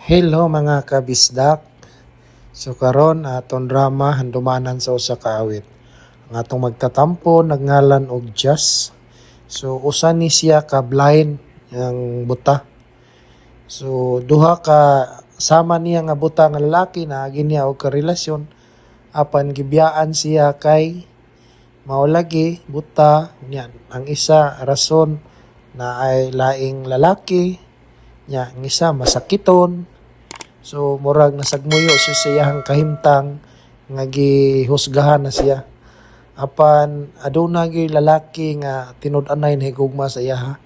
Hello mga kabisdak. So karon atong drama handumanan sa usa ka awit. Ang atong magtatampo nagngalan og Jazz. So usa ni siya ka blind ang buta. So duha ka sama niya nga buta nga lalaki na niya og karelasyon apan gibiyaan siya kay mao lagi buta niya. Ang isa rason na ay laing lalaki nya, ang isa masakiton. So murag nasagmuyo siya sa iyahang kahimtang nga gihusgahan na siya. Apan aduna gyud lalaki nga tinud-anay na higugma sa iyaha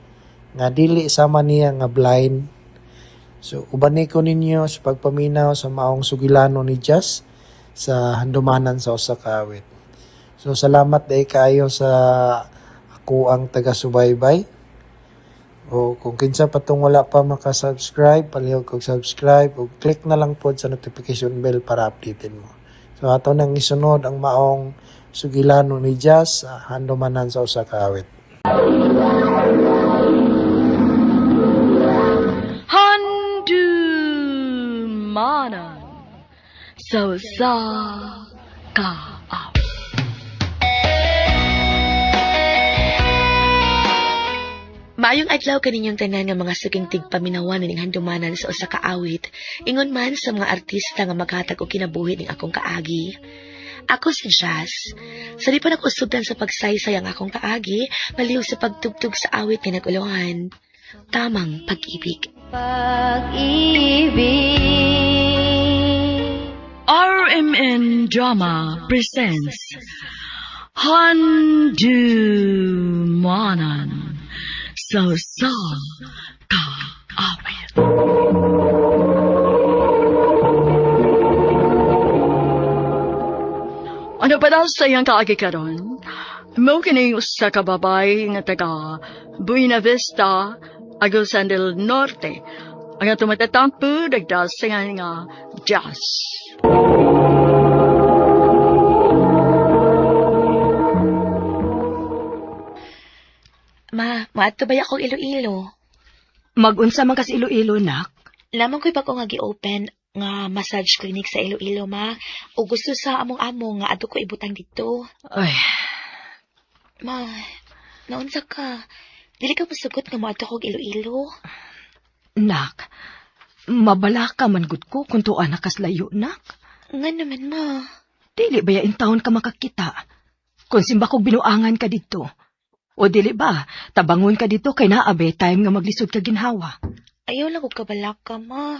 nga dili sama niya nga blind. So ubani ko ninyo sa pagpaminaw sa maong sugilano ni Jazz sa handumanan sa usa ka awit. So salamat day kaayo sa ako ang taga-subaybay. O kung kinsa pa tong wala pa maka-subscribe, palihog kog subscribe o click na lang pod sa notification bell para updated mo. So ato nang isunod ang maong sugilano ni Jazz sa handumanan sa usa ka awit. Handumanan sa usa ka awit. Maayong adlaw kaninyong tanan nga mga suking tigpaminawan ning handumanan sa usa ka awit, ingon man sa mga artista nga maghatag og kinabuhi ning akong kaagi. Ako si Jazz. Sa di pa nag-usubdan sa pagsaysay ang akong kaagi, malihog sa pagtugtog sa awit nga nag-uluhan. Tamang pag-ibig. Pag-ibig. RMN Drama presents Handumanan sa usa ka awit. Ano pa daw sa iyang kaagi karon? Mo kini usa ka babay nga taga Buena Vista, Agusan del Norte. Ang atong matatampo nagdasingan nga Jazz. Ma, maadto ba akong Iloilo? Magunsa man kas Iloilo, nak? Lamang ko'y bago nga gi-open nga massage clinic sa Iloilo, ma. O gusto sa among-amo nga adto ko ibutang dito. Ay, Ma, naunsa ka? Dili ka masugot nga moadto kog Iloilo? Nak, mabala ka man gud ko kung tuwa na kas layo, nak. Nga naman, ma. Dili ba ya in taon ka makakita? Kung simba kog binuangan ka dito. O dili ba, tabangon ka dito kay naabe time nga maglisod ka ginhawa. Ayaw lang og kabalaka, ma.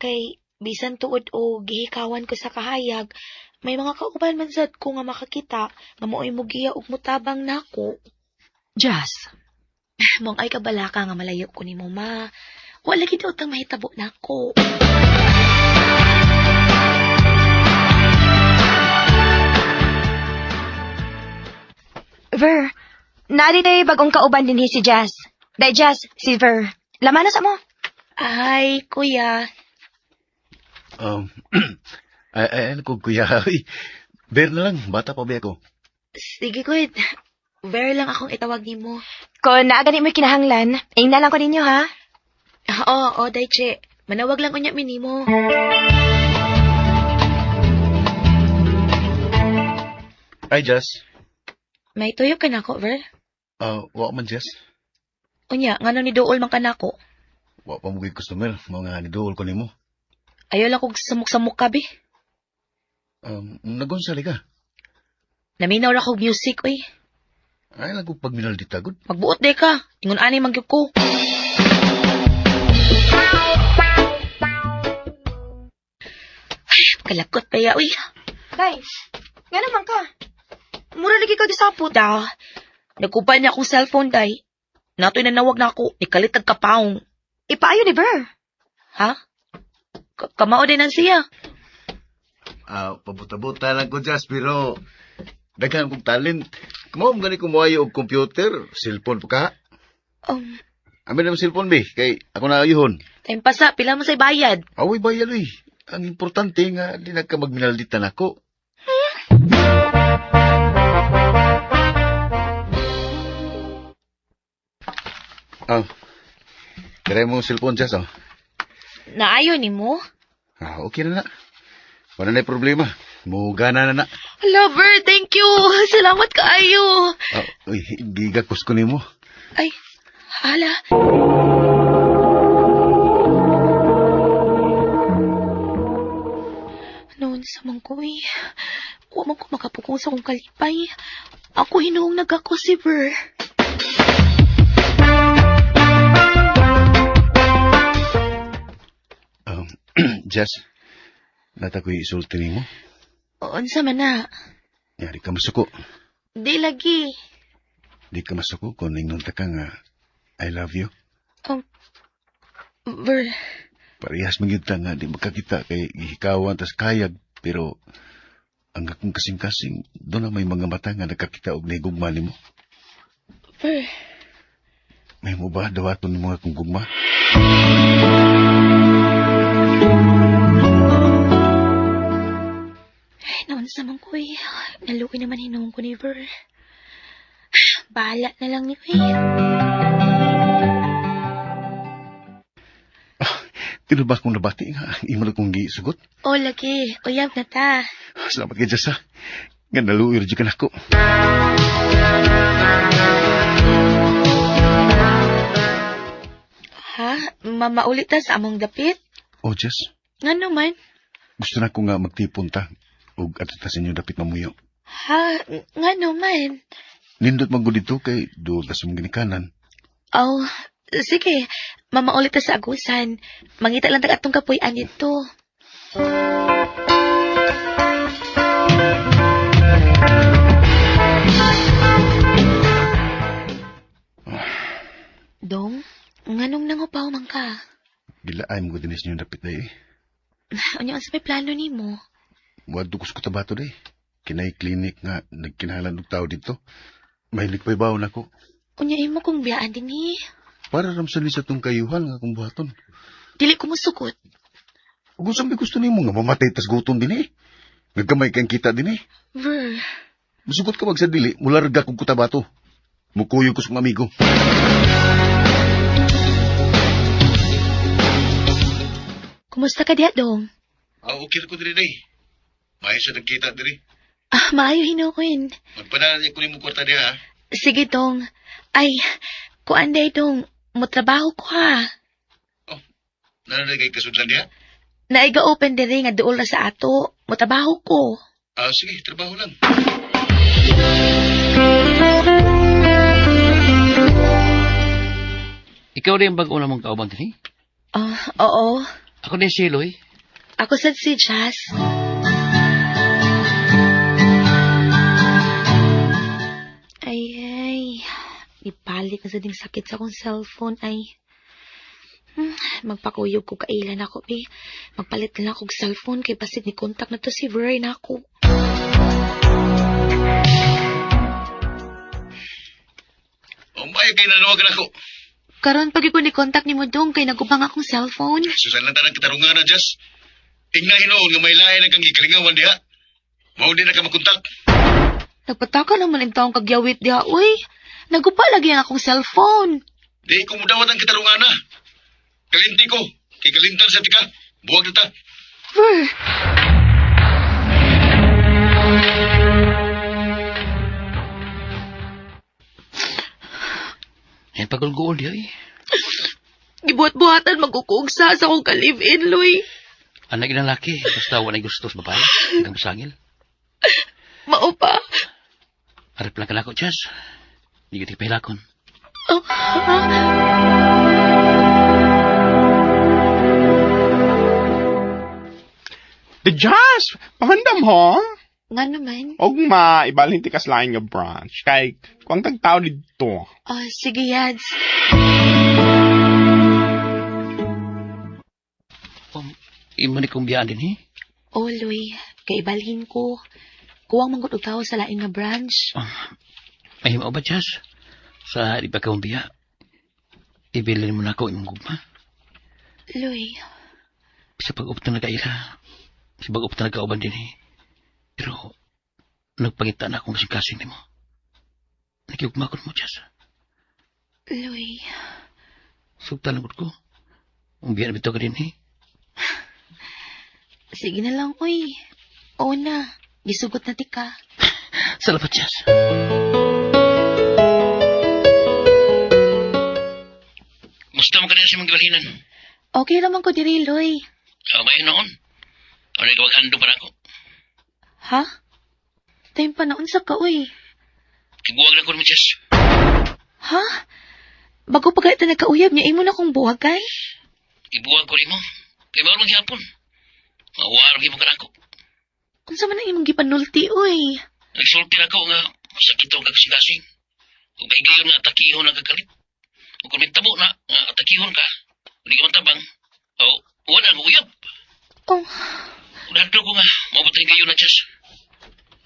Kay bisan tuod o gihikawan ko sa kahayag, may mga kauban man sad ko nga makakita nga mao'y mugiya og mutabang nako. Jazz, Mong ay kabalaka nga malayo ko nimo, ma. Wala gid utang mahitabo nako. Ver, naadi day bagong kauban din si Jazz. Day Jazz, si Ver. Laman na sa mo. Ay, kuya. Ay, ay, ano ko, kuya? Uy, bear na lang, bata pa ba ako? Sige, kuya. Ver lang akong itawag nimo. Kung naa gani mo'y kinahanglan, ingna lang ko ninyo ha. Oo, oo, Daiche. Manawag lang unya minimo. Ay, Jazz. May tuyo ka nako, Ver? Wa man, Jazz. Unya, ngano ni duol man ka nako? Wa pa mo kay customer, mga niduol ko nimo. Ayaw lang kog samok-samok ka, bi. Nagunsali ka. Naminaw ra kog music, uy. Ay, lang kong pagminal di tagod. Magbuot de ka. Ingon ani man gyud ko. Ay, kalakot pa ya, uy. Day, nga naman ka. Mura lagi ka gisapot. Da, nagkupan niya akong cellphone, day. Natoy nanawag na ako, nikalitag kapaong. Ipaayo ni Ver. Ha? Kamao din ang siya. Pabuta-buta lang ko, Jazz, pero daghan kong talent. Kamo mo gani kumuhayo og computer, cellphone pa ka. Amin naman cellphone, be, kay ako na ayuhon. Time pasa, pila mo sa bayad. Away bayad, uy. Ang importante nga, di na ka magminalditan ako. Kaya mo cellphone, Jazz, oh. Naayo ni mo? Ah, okay na na. Wala na problema. Mugana na na. Lover, thank you. Salamat kaayo. Ah, uy, gigakos ko nimo. Ay, hala. Noon sa man ko eh. Wa man ko makapukong sa akong kalipay. Ako hinuong nagako si Ver. Jess, nata ko'y isulti nimo. Unsa man na? Nga, di ka masuko. Di lagi. Di ka masuko kung ningnon ta ka nga I love you. Ver, Parehas man gyud ta nga di magkakita kay gihikawan tas kayag, pero ang akong kasing-kasing doon na may mga mata nga nakakita og nahigugma nimo. Ver. May mo ba dawaton nimo akong gugma? Ay, noon sa man ko eh. Naluoy naman hinuong ko ni Ver. Bahala na lang ni eh. Tino ba akong nabati nga ang imo na kong gisugot? O lagi, uyab na ta. Salamat kay Jess ha. Nga naluoy ra jud ka nako. Ha? Mamaulit ta sa among dapit? Oh Jess, Ngano man? gusto na ko nga magtipon ta ug adto ta sa inyo dapit mamuyo. Ha? Ngano man? Nindot man gud dito kay duol ta sa mong ginikanan. Oh, sige. Mamaulit ta sa agusan. Mangita lang tag atong kapuy-an dito. Dong, nganong nangupaw man ka? Gilaay mo gud dinhi sa inyo dapit day. Eh. Unya unsa may plano nimo? Wadto ko sa Cotabato day. Kinay clinic nga nagkinahanglan og tao dito. Mahilig pa'y bawon ako. Unya imo kong biyaan dinhi. Para ramsan ni sa tong kayuhan nga akong buhaton. Dili ko mosukot. Ug unsa may gusto nimo nga mamatay tas gutom dinhi? Nagkamay kang kita dinhi. Ver, Musugot ka wag sa dili, mularga kog Cotabato. Mukuyog ko sa kong amigo. kumusta ka diha, Dong? Ah, okay ko diri day. Maayo sa nagkita diri. Ah, maayo hinuon. Magpadala niya ko nimo kwarta diha. Ha? Sige, Dong. Ay, kuan day, Dong. Motrabaho ko ha. Nananay kay kasudlan diha? Naiga-open diri nga duol na sa ato. Motrabaho ko. Ah, sige, trabaho lang. Ikaw rin ang bago na mong kauban dinhi? Ah, oo. Ako din si Eloy. Ako sad si Jazz. Ay, ay. Ibalik na sa ding sakit sa akong cellphone, ay. Magpakuyog ko kailan ako, be. Magpalit na lang akong cellphone kay basig ni contact na to si Ver na ako. Oh, maayo kay nanawagan ako. Karon pag ko ni contact ni mo dong kay nagubang akong cellphone. Susan lang tanang katarungan na, Jess. Tingnan hinuon nga may lain ang kang gikalingawan diha. Mao di na ka makontak. Nagpataka naman ang taong kagyawit diha, uy. Nagupa lagi ang akong cellphone. Di ko mudawat ang katarungan na. Kalinti ko. Kay kalintan sa tika. Buwag na ta. Ver, Ay, pagulguol diha eh. gibuhat-buhatan magkukugsa sa akong ka-live-in, Luy. Anak inang laki, basta wala gusto sa babae. Hanggang masangil. Mao pa. Arap lang ka na ako, Jess. Hindi kita pahilakon. Oh, ah. The Jazz! Pangandam ho? Nga naman. Og maibalhin ti kaslain nga branch. Kay, kung tagtao dito. Oh, sige, Yads. Imo ni kong biyaan din eh. Oh, Luy, kaibalhin ko. Kuwang manggod og tao sa lain nga branch. May himo ba, Jess? Sa di pa ka biya. Ibilin mo na ako imong gugma. Luy, Sa pag-uptang nagkaila. Sa pag-uptang nagkauban din eh. Pero, nagpangita na akong kasing-kasing nimo. Nakiugma ko mo, Jess. Luy. Sugtan ko. Ang biya na bitaw ka din eh. Sige na lang, uy. Oo na. Gisugot na ti ka. Salamat, Jess. Musta mo ka din sa mga gibalinan? Okay naman ko diri, Loy. Oh, may noon. Ano ikaw handong pa na ako? Ha? Time pa na unsa ka, uy. Kibuwag na ko ni Jess. Ha? Bago pa ganito nagkauyab niya, imo na kong buwagan? Ibuwag ko nimo. Kay mao man gihapon. Mawar gyud ka nako. Unsa man ang imong gipanulti, uy? Nagsulti na ko nga masakit ang kagsigasing. Ug may gayon nga atakihon ang kagalit. Ug kung may tabo na nga atakihon ka, hindi ka matabang. O, wala ang uyab. Oh, Unadto ko nga, mabuti gayon na Jess.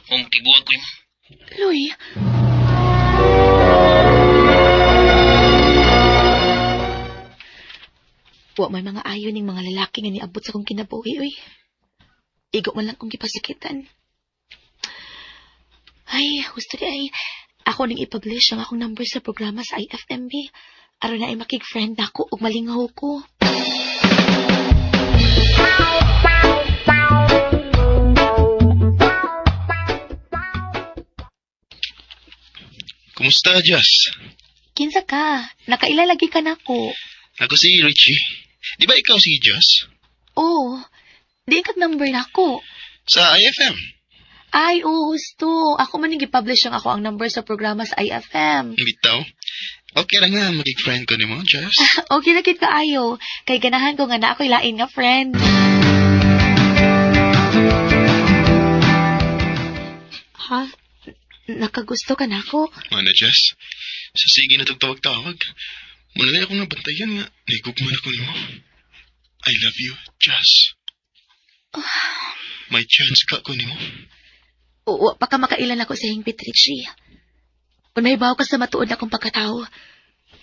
Kung tibuwag ko imo. Loy. Wa may mga ayo ning mga lalaki nga niabot sa kong kinabuhi, uy. Igo man lang kong gipasakitan. Ay, gusto di ay ako ning i-publish ang akong number sa programa sa IFMB. Aron na ay makig-friend nako ug malingaw ko. Kumusta, Jess? Kinsa ka? Nakailalagi ka nako. Ako si Richie. Di ba ikaw si Jess? Oh, di kag number nako. Sa IFM. Ay, oo, husto. Ako man ning gi-publish ang ako ang number sa programa sa IFM. Bitaw. Okay lang nga, magig friend ko nimo, Jess. Okay na kit kaayo. Kay ganahan ko nga na ako'y lain nga friend. Ha? Nakagusto ka na ako? Ano, Jess? Sa sige na tagtawag-tawag. Muna na akong nabantayan nga. Naigugman ako nimo. I love you, Jess. May chance ka ko nimo. Oo, baka makailan ako sa hingpit, Richie. Kung mahibaw ka sa matuod na akong pagkatao,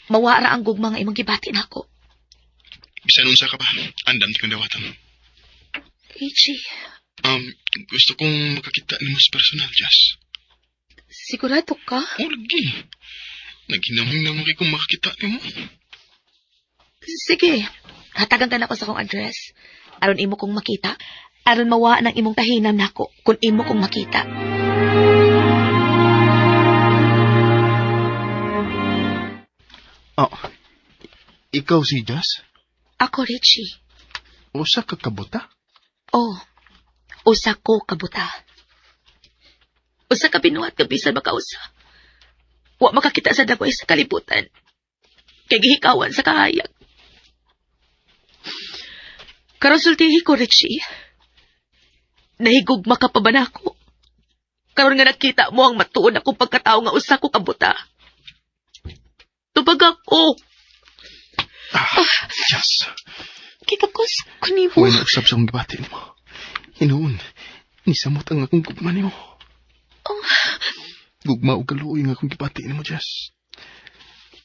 mawara ang gugma nga imong gibati nako. Bisan unsa ka pa, andam di kong dawatan. Richie, Gusto kong makakita nimo sa personal, Jess. sigurado ka? Oh, lagi. Naghinamhing kay kung makakita nimo. Sige, hatagan ka nako sa akong address. Aron imo kong makita. Aron mawa ng imong tahinam nako kung imo kong makita. Oh, ikaw si Jess? Ako, Richie. Usa ka kabuta? Oh, usa ko kabuta. Usa ka binuhat ka bisan makausa. Wa makakita sa dagway sa kalibutan. Kay gihikawan sa kahayag. Karon sultihi ko, Richie. Nahigugma ka pa ba nako? Karon nga nakita mo ang matuon akong pagkatao nga usa ko kabuta. Tubag ako. Ah, Jess. Kikakos ko nimo. Huwag na usap sa akong gibati nimo. Hinuon, nisamot ang akong gugma nimo. Oh. Gugma og kaluoy ang akong gibati nimo, Jess.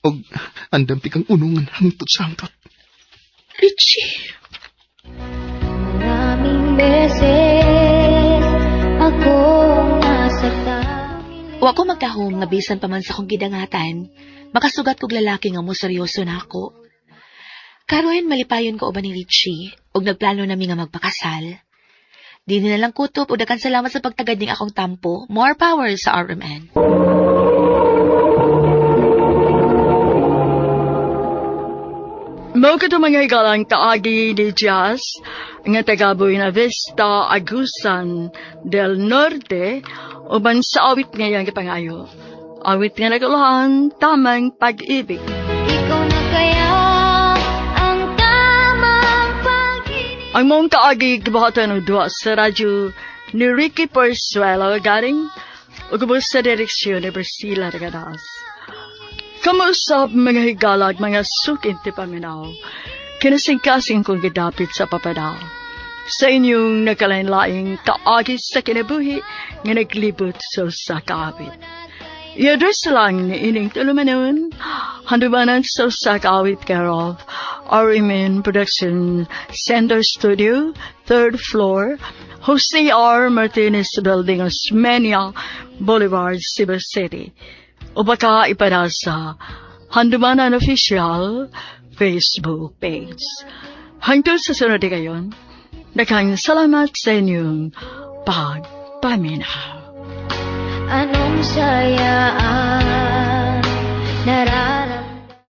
Og andam ti kang unungan hangtod sa hangtod. Richie. Maraming beses akong nasaktan. Wa ko magtahom nga bisan pa man sa akong gidangatan, makasugat kog lalaki nga mo seryoso na ako. Karon malipayon ko uban ni Richie ug nagplano nami nga magpakasal. Di na lang kutob ug daghan salamat sa pagtagad ning akong tampo. More power sa RMN. Mao kato mga higalang kaagi ni Jazz nga taga Buena Vista, Agusan del Norte uban sa awit nga iyang gipangayo. Awit nga naguluhan, tamang pag-ibig. Ikaw na kaya ang tamang pag-ibig. Ang mong kaagi gibuhatan og duwa sa radyo ni Ricky Porsuelo galing ug ubos sa direksyon ni Priscilla Regadas. Kamuusap mga higalag, mga sukin ti paminaw. Kinasingkasing kong gidapit sa papadao. Sa inyong nagkalain-laing kaagi sa kinabuhi nga naglibot sa usa ka awit. I-address lang ni ining tulumanon, handumanan sa usa ka awit care of RMN Production Center Studio, 3rd floor, Jose R. Martinez Building, Osmeña Boulevard, Cebu City. O baka ipada sa Handumanan Official Facebook page. Hangtod sa sunod kayon, Daghang salamat sa inyong pagpaminaw. Anong saya.